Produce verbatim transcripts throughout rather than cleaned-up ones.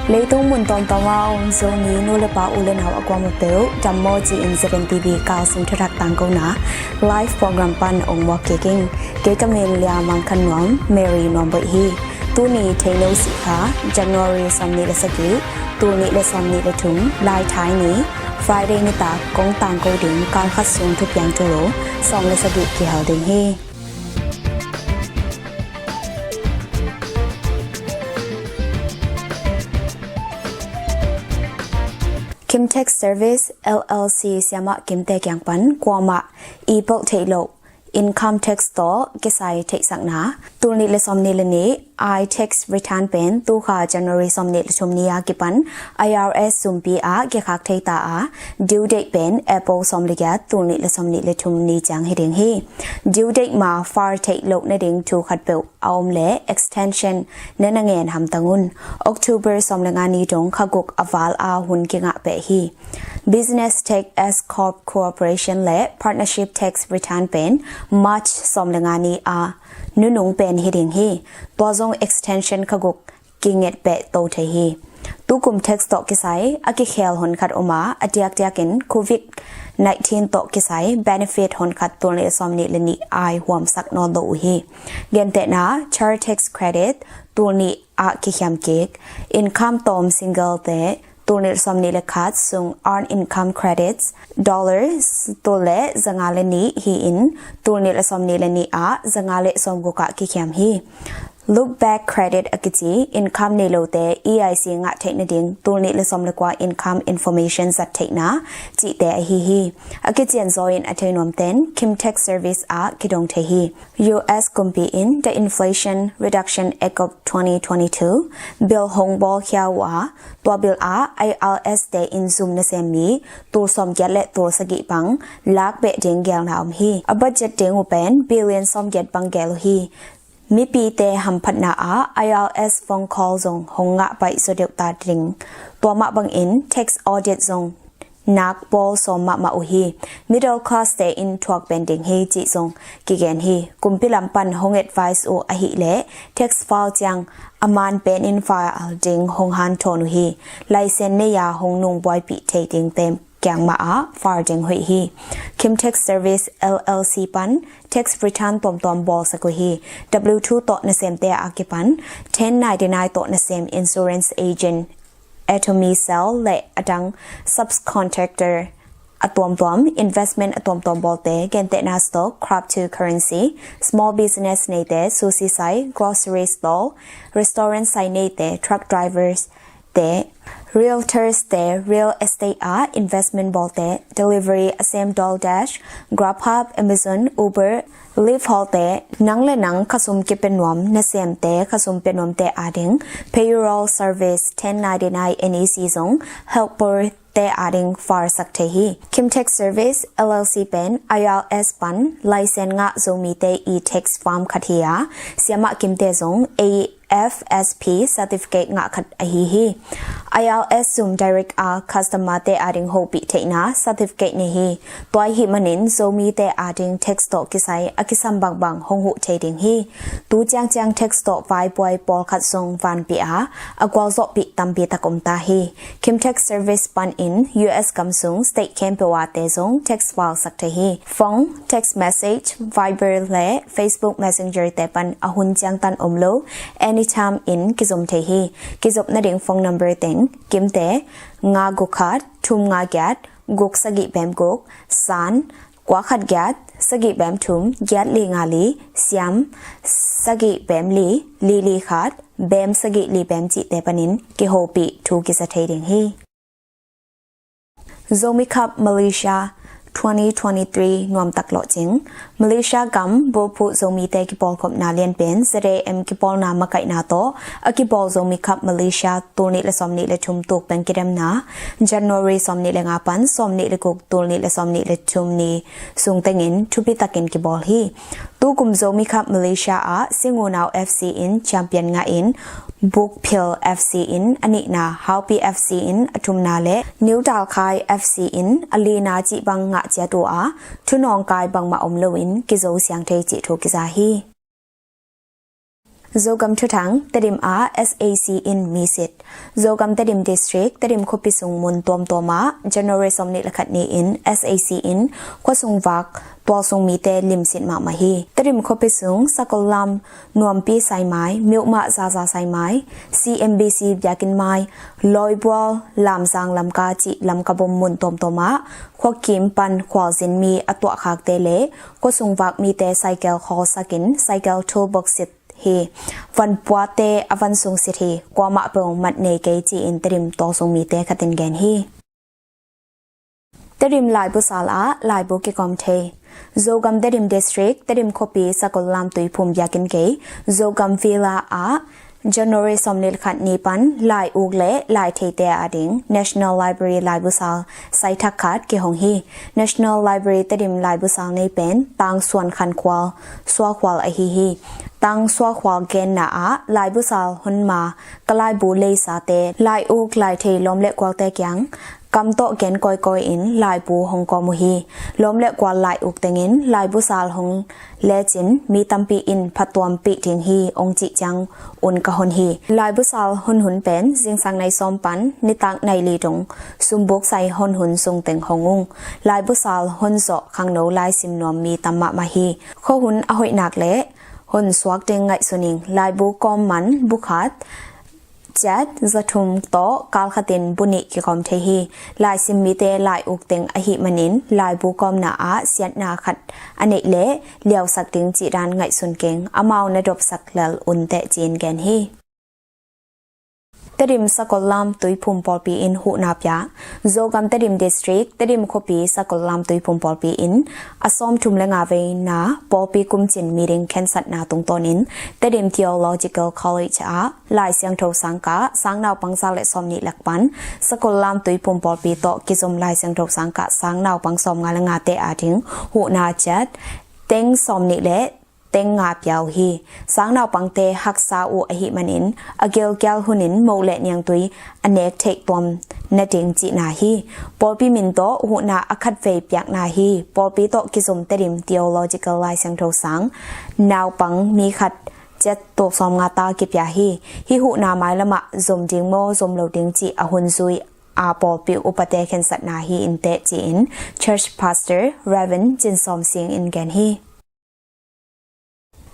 Leitung mun tawmtawm a om Zomi nu le pa, u le nau a kuamah peuh, dam maw ci-in Z N T V Kawlsim thuthak tangkona live program pan ong muak kik ing. Kei ka min Lia Mang Khan Nuam, Mary Nuam Boih hi. Tuni Theino sih kha, January sawmnih le sagih, tul nih le sawmnih le thum, Laithai ni, Friday nitak kong tangko ding kal khat sung thupiang thulu sawm le sagih kihel ding hi. Kim Tax Service L L C siamah Kimte kiang pan kuamah i pelh theih loh income tax tawh kisai theihsakna, tul nih le sawmnih le nih i tax return pen tu kha January sawmnih le thum ni a kipan I R S sumpi ah kikhak thei ta a, due date pen April sawm le giat, tul nih le sawmnih le thum ni ciang hi ding hi. Due date ma far theih loh nading thu khatpeuh a om leh extension na na ngen hamtang un. October sawm le nga ni dong kha guk a val a hun kingah peh hi. Business tax, S corp, corporation le partnership tax return pen March sawm le nga ni a nunung pen hi ding hi. Tua zong extension kha guk kinget peh to thei hi. Tukum tax tawh kisai a kikhel hun khat om a, a diakdiakin Covid nineteen tawh kisai benefit hun khat tul nih le sawmnih le nih ai huamsak nawn lo uh hi. Gentehna, child tax credit tul nih ah kikhiam kik, income tawm single te tul nih le sawmnih le khat sung earned income credits dollars tul le zanga le nih hi-in, tul nih le sawmnih le nih ah zanga le sawmguk ah kikhiam hi. Look back credit a kici income nei lote E I C ngah theih nading tul nih le sawm le kua income information zat theihna cihte ahi hi. A kicianzaw in a thei nuamten Kim Tax Service ah kidong thei hi. U S kumpi in the Inflation Reduction Act of twenty twenty-two bill hong bawlkhia uh a, tua bill ah I R S te in zum nasem mi tul sawmgiat le tul sagih bang lak beh ding gelna om hi. A budget ding uh pen billion sawmgiat bang gel uh hi. Mipite hamphatna ah I R S phone call zong hong ngah paih zaw deuh ta ding. Tua mah bangin tax audit zong nak pawl sawm mahmah uh hi. Middle class te in thuak pen ding hi cih zong kigen hi. Kumpi lam pan hong advice uh ahih leh tax file ciang a man pen in file ding hong hanthawn uh hi. License nei a hong nungbuaipih thei dingte kiang mah ah file ding hoih hi. Kim Tax Service L L C pan tax return tuamtuam bawlsak uh hi. W two tawh nasemte a kipan ten ninety-nine tawh nasem insurance agent, attorney cell le a dang subcontractor a tuamtuam, investment a tuamtuam bawlte, gentehna stock, cryptocurrency, small business neite, sushi sai, grocery stall, restaurant sai neite, truck drivers te, realtors te, real estate ah investment bawlte, delivery a sem DoorDash, GrabHub, Amazon, Uber, Lyft hawlte, nang le nang khasum kipia nuam nasemte, khasum pia nuamte ading payroll service, ten ninety-nine N E C zong helper te ading farsak thei hi. Kim Tax Service L L C pen I R S pan license ngah Zomite i tax firm khat hi a, siamah Kimte zong A F S P certificate ngah khat ahi hi. I R S zum direct a customer te ading hopih theihna certificate nei hi. Tua ahih manin Zomite ading tax tawh kisai a kisam bangbang hong huh thei ding hi. Tu ciangciang tax tawh vaipuai pawlkhat zong vanpih a, a gualzawhpih tampi tak om ta hi. Kim Tax Service panin U S gam sung state khempeuh ah te zong tax file sak thei hi. Phone, text message, Viber le Facebook Messenger te pan a hun ciangtan om lo, anytime in kizom thei hi. Kizop nading phone number teng, Kimte, nga guk khat, thum nga giat, guk sagih bem guk, San, kua khat giat, sagih bem thum, giat li nga li, Siam, sagih bem li, li li khat, bem sagih li bem cihte panin kihopih thu kiza thei ding hi. Zomi Cup Malaysia twenty twenty-three nuamtak lawhcing. Malaysia gam bulphuh Zomite kipawlkhopna lianpen Z A M kipawlna makaihna tawh a kibawl Zomi Cup Malaysia tul nih le sawmnih le thum tuk peng kidemna January sawmnih le nga pan sawmnih le guk tul nih le sawmnih le thum ni sung tengin thupitakin kibawl hi. Tukum Zomi Cup Malaysia ah Singunau F C in champion ngahin, Bukphil F C in a nihna, Haupi F C in a thumna le New Talkhai F C in a lina cih bang ngah ciat uh a, thunawngkai bangmah om loin kizo siang thei cih thu kiza hi. Zogam thuthang. Tedim ah S A C in misit. Zogam Tedim District, Tedim khuapi sung mun tuamtuam ah January sawmnih le khat ni-in S A C in khuasung vak tualsung mite limsit mahmah hi. Tedim khuapi sung Sakollam, Nuampi Saimai, Myohmah Zaza Saimai, C M B C Biakin Mai, Lawibual, Lamzang Lamka cih Lamka bom mun tuamtuam ah khuakim pan khualzin mi a tuahkhakte le khuasung vak mite cycle khawlsakin cycle toolbox sit hi. Vanpuate a vansung sit hi. Kuamah peuh mat nei kei ci-in Tedim tualsung mite khat in gen hi. Tedim laibu sal ah laibu kikom thei. Zogam Tedim District, Tedim khuapi Sakollam Tuiphum Biakin Kei, Zogam Villa ah January sawmnih le khat ni pan lai uk le lai theite ading National Library laibu sal saithak khat kihong hi. National Library Tedim laibu sal nei pen Tang Suan Khan Khual, Sua Khual ahi hi. Tang Sua Khual genna ah laibu sal hon ma ka laibu leisate lai uk lai thei lawm le kualte kiang kam tawh gen kawikawi in laibu hong kawm uh hi. Lawm le kual lai uk tengin laibu sal hong lecin mi tampi in phatuampih ding hi hong cih ciang un ka hon hi. Laibu sal hon hun pen zingsang nai sawm pan nitak nai li dong sumbuk sai hon hun sung teng hong ung. Laibu sal hon zawh khangno laisim nuam mi tam mahmah hi. Khuahun a hoih nak le hon suak ding ngaihsun ing. Laibu kawm man bu khat, ciat, za thum tawh kal khatin bu nih kikawm thei hi. Laisim mite lai uk teng ahih manin laibu kawmna ah siatna khat a neih leh liausak ding cih dan ngaihsun keng, amau na dopsak lel un teh ci-in gen hi. Tedim Sakollam Tuiphum Pawlpi in huhna pia. Zogam Tedim District, Tedim khuapi Sakollam Tuiphum Pawlpi in a sawmthum le nga veina pawlpi kumcin meeting khensatna tungtawnin Tedim Theological College ah Lai Siangtho sangkah sang naupang za le sawmnih lak pan Sakollam Tuiphum Pawlpi tawh kizom Lai Siangtho sangkah sang naupang sawmnga le ngate ading huhna ciat teng sawmnih le teng nga pia uh hi. Sang naupangte haksa uh ahih manin a gelgial hunin moh le niangtui a nek theih tuam nading cihna hi. Pawlpi min tawh huhna a khatvei piakna hi. Pawlpi tawh kizom Tedim Theological Lai Siangtho sang naupang mi khat ciat tul sawmnga ta kipia hi. Hih huhna mailamah zom ding maw zom lo ding cih a hun zui a pawlpi upate khensatna hi inteh ci-in Church Pastor Reverend Cin Sawm Sing in gen hi.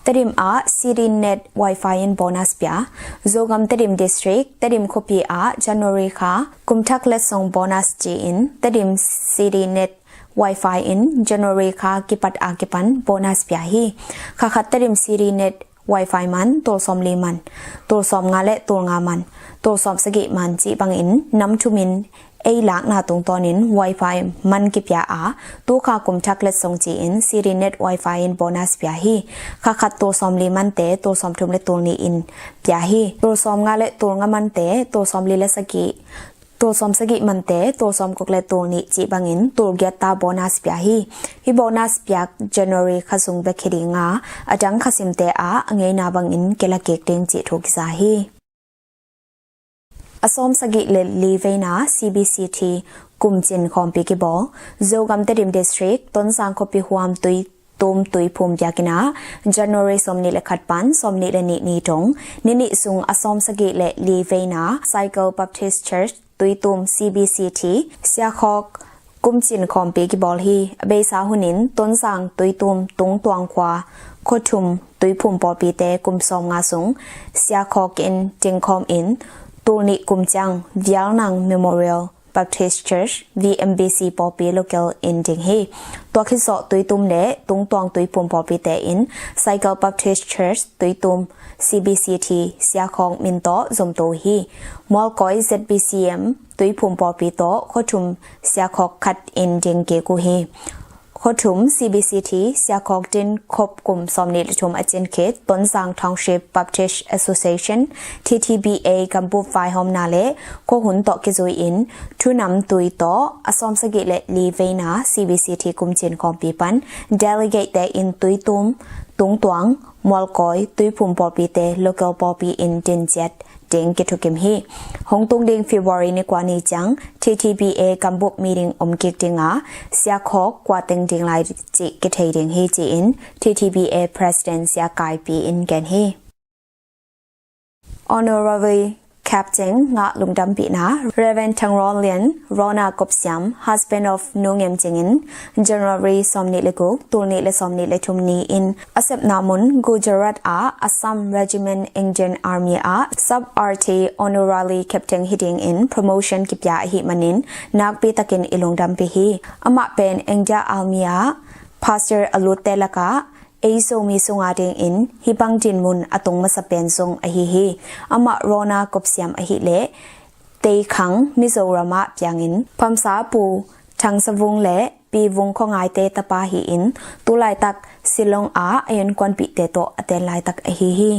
Tedim ah City Net Wi-Fi in bonus pia. Zogam Tedim District, Tedim khuapi ah January kha kumthak letsong bonus ci-in Tedim City Net Wi-Fi in January kha kipat a kipan bonus pia hi. Kha khat Tedim City Net Wi-Fi man tul sawmli man, tul sawmnga le tul nga man, tul sawmsagih man cih bangin nam thumin ei lakna tungtawnin Wi-Fi man kipia a, tu kha kumthak letsong ci-in City Net Wi-Fi in bonus pia hi. Kha khat tul sawmli mante tul sawmthum le tul nih in pia hi. Tul sawmnga le tul nga mante tul sawmli le sagih, tul sawmsagih mante tul sawmguk le tul nih cih bangin tul giat ta bonus pia hi. Hih bonus piak January kha sung bek hi ding a, a dang kha simte ah a ngeina bangin kila kik ding cih thu kiza hi. A sawmsagih le li veina C B C T kumcin khawmpi kibawl. Zogam Tedim District, Tonzang khuapi huam Tuitum Tuiphum biakinn ah January sawmnih le khat pan sawmnih le nih ni dong ni nih sung a sawmsagih le li veina Cycle Baptist Church Tuitum C B C T Siakhawk kumcin khawmpi kibawl hi. A beisa hunin Tonzang Tuitum Tungtuang khua, Khuathum Tuiphum pawlpite kum sawmnga sung Siakhawk in dingkhawm in tul nih kum ciang Vialnang Memorial Baptist Church, V M B C pawlpi local in ding hi. Tua khit zawh Tuitum le Tungtuang Tuiphum pawlpite in Cycle Baptist Church Tuitum C B C T Siakhawk min tawh zomto uh hi. Mualkawi Z B C M Tuiphum pawlpi tawh Khuathum Siakhawk khat in ding kik uh hi. Khuathum C B C T Siakhawk din khop kum sawmnih le thum a cin khit Tonzang Township Baptist Association, T T B A gambup vaihawmna le khuahun tawh kizui in thunam tui tawh a sawmsagih le li veina C B C T kumcin khawmpi pan delegate te in Tuitum, Tungtuang, Mualkawi, Tuiphum pawlpite local pawlpi in din ciat ding kithukim hi. Hong tung ding February ni kua ni ciang T T B A gambup meeting om kik ding a, Siakhawk kua teng ding lai cih kithei ding hi ci-in T T B A President Sia Kai Pi in gen hi. Honorary Captain ngah lungdampihna, Reverend Thang Rawn Lian, Rona Kop Siam, husband of Nu Ngem Cing in, January sawmnih le guk, tul nih le sawmnih le thum ni in a sepna mun Gujarat ah Assam Regiment Indian Army ah Sub R T Honorary Captain hi dingin promotion kipia ahih manin nakpi takin i lungdampih hi. Amah pen India Army ah Pastor a lutte lakah ei Zomi sunga dingin hih bang dinmun a tung masa pen zong ahi hi. Amah Rona Kop Siam ahih leh Teikhang Mizoram ah piangin Pamsa Pu Thang Sa Vung le Pi Vung Khua Ngaite tapa hi-in tulaitak Shillong ah a innkuanpihte tawh a ten laitak ahi hi.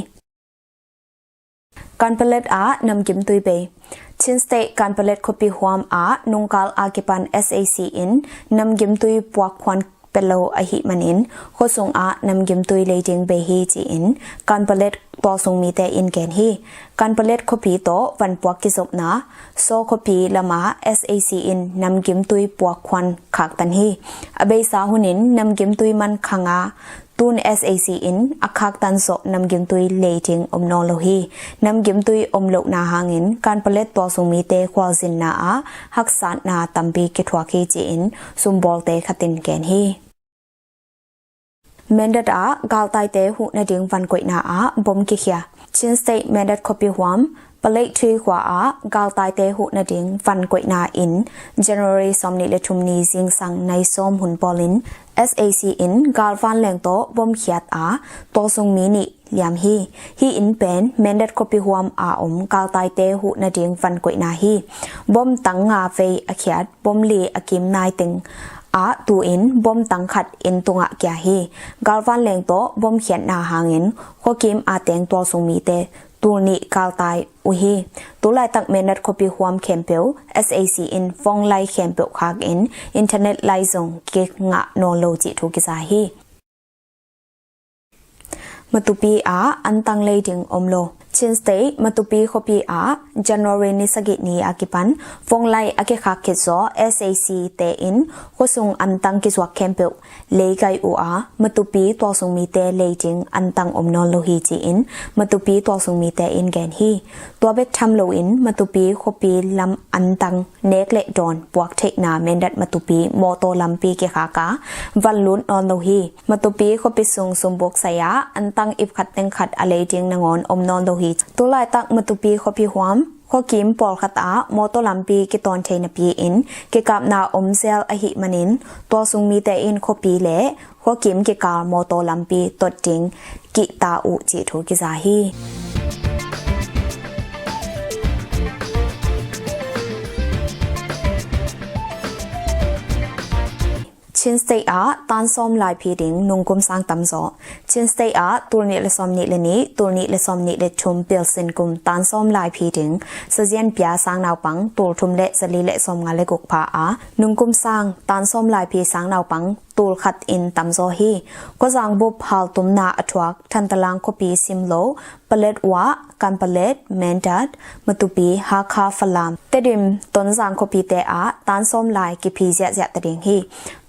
Kanpalet ah namgimtui bei. Chin State Kanpalet khuapi huam ah nungkal a kipan S A C in namgimtui puakkhuan pia lo ahih manin khuasung ah namgimtui lei ding bei hi ci-in Kanpalet tualsung mite in gen hi. Kanpalet khuapi tawh vanpuak kizopna Saw khuapi lamah S A C in namgimtui puakkhuan khaktan hi. A beisa hunin namgimtui man khang a tun S A C in a khaktan zawh namgimtui lei ding om nawn lo hi. Namgimtui om lohna hangin Kanpalet tualsung mite khualzinna ah haksatna tampi kithuak hi ci-in sumbawlte khat in gen hi. Mindat ah galtaite huh nading vankoihna ah bom kikhia. Chin State Mindat khuapi huam Paleithui khua ah galtaite huh nading vankoihna in January sawmnih le thum ni zingsang nai sawm hun pawlin S A C in galvanleng tawh bom khiat a tualsung mi nih liam hi. Hih inn pen Mindat khuapi huam a om galtaite huh nading vankoihna hi. Bom tang nga vei a khiat bom li a kim nai teng ah tu-in bom tang khat inn tungah kia hi. Galvanleng tawh bom khiatna hangin khuakim a teng tualsung mite tul nih galtai uh hi. Tulaitak Mindat khuapi huam khempeuh S A C in phone lai khempeuh khakin internet lai zong kingah nawn lo cih thu kiza hi. Matupi ah antang lei ding om lo. Chin State Matupi khuapi ah January ni sagih ni a kipan phone lai a kikhak khit zawh S A C te in khuasung antang kizuak khempeuh lei gai uh a, Matupi tualsung mite lei ding antang om nawn lo hi ci-in Matupi tualsung mite in gen hi. Tua bek tham loin Matupi khuapi lam antang nek le dawn puak theihna Mindat Matupi mawtaw lampi kikhak a van lut nawn lo hi. Matupi khuapi sung sumbuk sai ah antang ip khat teng khat a lei ding nangawn om nawn lo hi. Tulaitak Matupi khuapi huam khuakim pawlkhat ah mawtaw lampi kitawn thei napi-in kikapna om zel ahih manin tualsung mite in khuapi le khuakim kikal mawtaw lampi tot ding kihta uh cih thu kiza hi. Chin State ah tan sawm laiphi ding nungkum sang tamzaw. Chin State ah tul nih le sawmnih le nih, tul nih le sawmnih le thum pilsin kum tan sawm laiphi ding sazian pia sang naupang tul thum le zali le sawmnga le guk pha a nungkum sang tan sawm laiphi sang naupang tul khat in tamzaw hi. Khuazang bup haltumna a thuak Thantalang khuapi sim lo Paletwa, Kanpalet, Mindat, Matupi, Hakha, Falam, Tedim, Tonzang khuapite ah tan sawm lai kiphi ziahziah ta ding hi.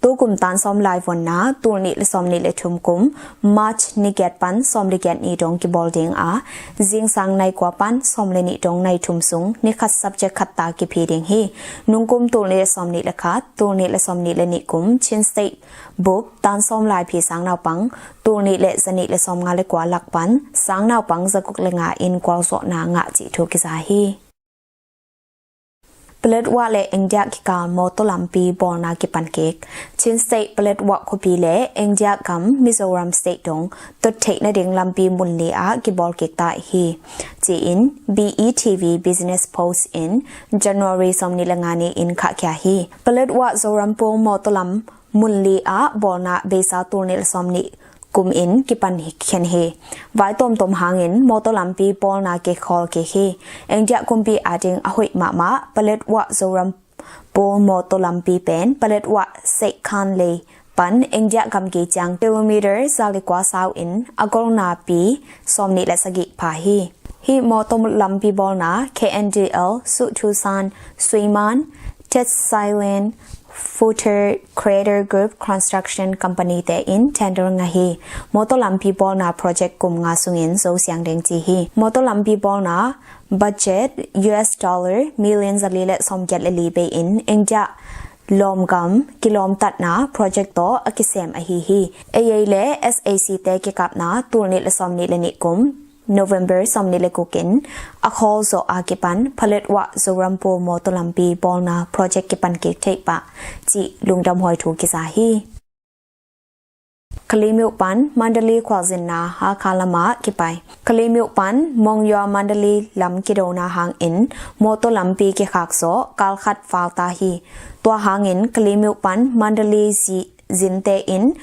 Tukum tan sawm lai vonna tul nih le sawmnih le thum kum March ni giat pan sawm le giat ni dong kibawl ding a, zingsang nai kua pan sawm le nih dong nai thum sung ni khat subject khat ta kiphi ding hi. Nungkum tul nih le sawmnih le khat, tul nih le sawmnih le nih kum Chin State bup tan sawm laiphi sang naupang tul nih le zanih le sawmnga le kua lak pan sang naupang zaguk le nga in gualzawhna ngah cih thu kiza hi. Paletwa le India kikal mawtaw lampi bawlna kipan kik. Chin State Paletwa khuapi le India gam Mizoram State dong tot theih nading lampi mun li ah kibawl kik ta hi, ci-in B E T V Business Post in January sawmnih le nga ni in khahkhia hi. Paletwa Zorampur mawtaw lam mun li ah bawlna beisa tul nih le sawmnih kum in kipan khen hi. Vai tawmtawm hangin mawtaw lampi bawlna kikhawl kik hi. India kumpi ading a hoih mahmah Paletwa Zorampur mawtaw lampi pen Paletwa Seikhan lei pan India gamgi ciang kilometer za le kua sau in a golna pi sawmnih le sagih pha hi. Hih mawtaw lampi bawlna K N D L, Suthusan, Suiman, Tet Sailen, Footer Creator Group Construction Company te in tender ngah hi. Mawtaw lampi bawlna project kum nga sungin zo siang ding ci hi. Mawtaw lampi bawlna budget U S dollar million zali le sawmgiat le li bei in India lawmgam kilawmtatna project tawh a kisem ahi hi. A A le S A C te kikapna tul nih le sawmnih le nih kum November sawmnih le guk in a khawl zawh a kipan Paletwa Zorampu mawtaw lampi bawlna project kipan kik theih pah cih lungdam huai thu kiza hi. Kalaymyo pan Mandalay khualzinna Hakha lamah kipai. Kalaymyo pan Monywa Mandalay lam kidona hangin mawtaw lampi kikhak zawh kalkhat val ta hi. Tua hangin Kalaymyo pan Mandalay zi- zinte in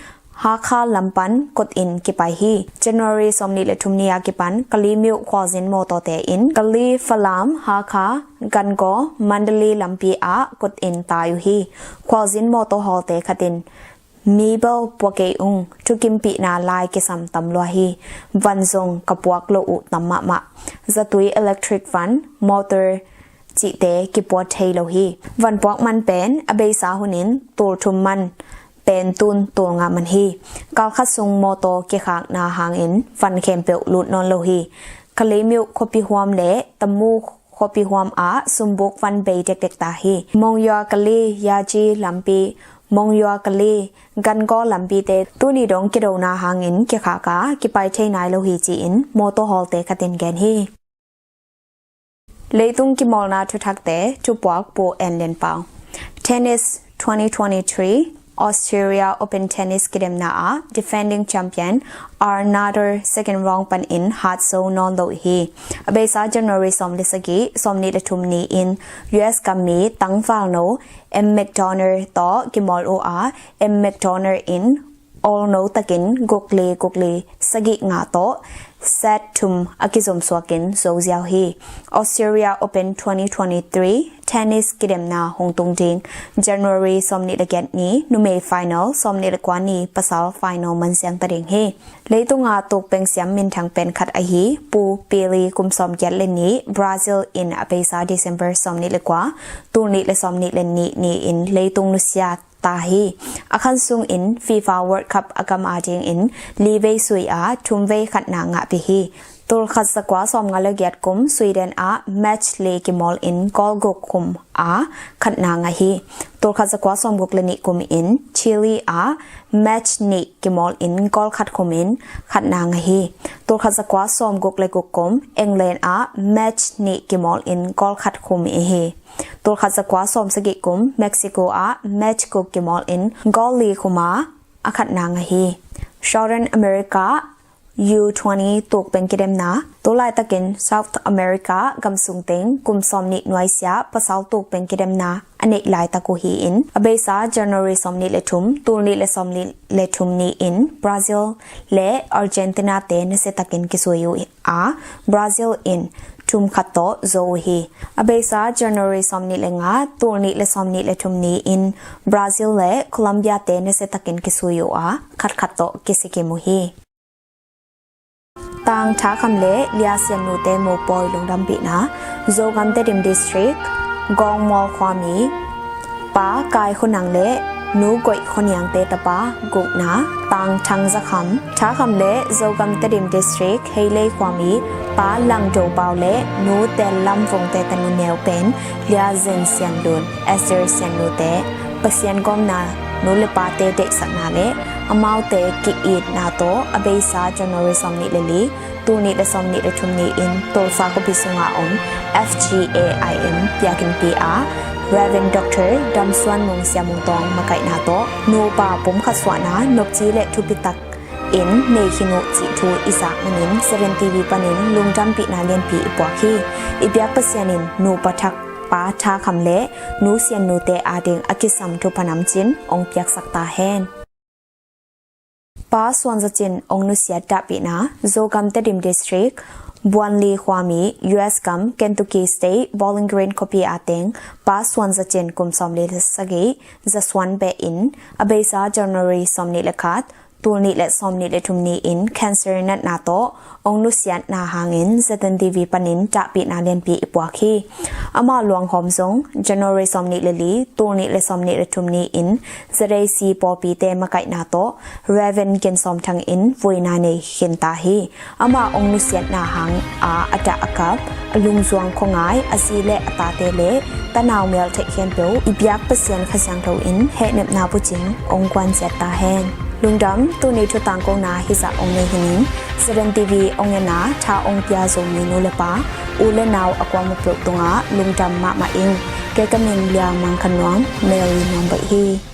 Hakha lam pan kut in kipai hi. January sawmnih le thum ni a kipan Kalaymyo khualzin mawtawte in Kali Falam Hakha Gangaw Mandalay lampi ah kut in tai uh hi. Khualzin mawtaw hawlte khat in mi bel pua kei ung, thukimpihna lai kisam tam lua hi. Van zong ka puak lo uh tam mahmah. Zatui electric van, motor cihte kipua thei lo hi. Van puak man pen a beisa hunin tul thum man pen tun tul nga man hi. Kalkhat sung mawtaw kikhakna hangin van khempeuh lut nawn lo hi. Kalaymyo khuapi huam le Tamu khuapi huam ah sumbuk van bei dekdek ta hi. Monywa Kali Yaji lampi, Monywa Kali Gangaw lampite tuni dong kidona hangin kikhak a kipai thei nai lo hi ci-in mawtaw hawlte khat in gen hi. Leitung kimawlna thuthakte thupuak Pu En Lian Pau. Tennis twenty twenty-three Australia Open Tennis kidemna ah defending champion R Nadal second round pan in hat zo nawn lo hi. A beisa January sawm le sagih, sawmnih le thum ni in U S gam mi tangvalno M McDonald tawh kimawl uh a, M McDonald in awlno takin guk li, guk li, sagih nga tawh set thum a kizom suakin zo ziau hi. Australia Open twenty twenty-three tennis kidemna hong tung ding January sawmnih le giat ni numei final, sawmnih le kua ni pasal final man siang ta ding hi. Leitunga tukpeng siam minthang pen khat ahi Pu Pele kum sawmgiat le nih Brazil in a beisa December sawmnih le kua, tul nih le sawmnih le nih ni in leitung nusia ta hi. A khan sungin FIFA World Cup a gam adingin li vei sui a thum vei khatna ngahpih hi. Tul khat zakua sawmnga le giat kum Sweden ah match li kimawl in goal guk khum a khatna ngah hi. Tul khat zakua sawmguk le nih kum in Chile ah match nih kimawl in goal khat khum in khatna ngah hi. Tul khat zakua sawmguk le guk kum England ah match nih kimawl in goal khat khum i hi. Tul khat zakua sawmsagih kum Mexico ah match guk kimawl in goal li khum a a khatna ngah hi. Southern America U twenty tukpeng kidemna, tu laitakin South America gamsung teng kum sawmnih nuaisia pasal tukpeng kidemna a neih laitak uh hi-in, a beisa January sawmnih le thum, tul nih le sawmnih le thum ni in Brazil le Argentina te nasiatakin kisui uh a, Brazil in thum khat tawh zo uh hi. A beisa January sawmnih le nga, tul nih le sawmnih le thum ni in Brazil le Colombia te nasiatakin kisui uh a, khat khat tawh kisikim uh hi. Tang thakham le lia siannute mupawi lungdampihna, Zogam Tedim District, Gawngmawl khuami, Pa Kai Khonang le Nu Goih Khoniangte tapa gukna, Tang Thang Zakham, thakham le Zogam Tedim District, Heilei khuami, Pa Lang Do Pau le Nu Tel Lam Vungte tanu neu pen, Lia Zen Sianlun, Esther Siannute, Pasian gawmna, nu le pate deihsakna le amaute ki-itna tawh a beisa January sawmnih le li, tul nih le sawmnih le thum ni in Tulsa khuapi sunga om F G A I M biakinnpi ah Reverend Doctor Dam Suan Mung Sia Mung Tawng makaihna tawh nupa pumkhat suahna nopci le thupitak in nei khin uh cih thu i zak manin Seven T V panin lungdampihna lianpi i puak hi. I biak Pasian in nupa thak Pa Tha Kham le Nu Sian Nute ading a kisam thupha namcin ong piaksak ta hen. Pa Suan Za Cin ong nusiat dahpihna, Zogam Tedim District, Buanli khuami, U S gam, Kentucky State, Bowling Green khuapi a teng, Pa Suan Za Cin kum sawmli le sagih, Za Suan beh in, a beisa January sawmnih le khat, Tulnih le sawmnih le thum ni-in cancer natna tawh ong nusiatna hangin Z N T V panin tahpihna lianpi i puak hi. Amah luanghawm zong January sawmnih le li, tulnih le sawmnih le thum ni-in Z A C pawlpite makaihna tawh Reverend Ken Sawm Thang in vuina nei khinta hi. Amah ong nusiatna hang a a dah a kap, a lungzuang khuangai, a zi le a tate le tanau mial theih khempeuh i biak Pasian Kha Siangtho in hehnepna bucing ong kuanciat ta hen. Lungdam. Tuni thu tangkona hizah ong nei hi ning. Z N T V ong en a tha ong pia Zomi nu le pa, u le nau a kuamah peuh tungah lungdam mahmah ing. Kei ka min Lia Mang Khan Nuam, Mary Nuam Baih hi.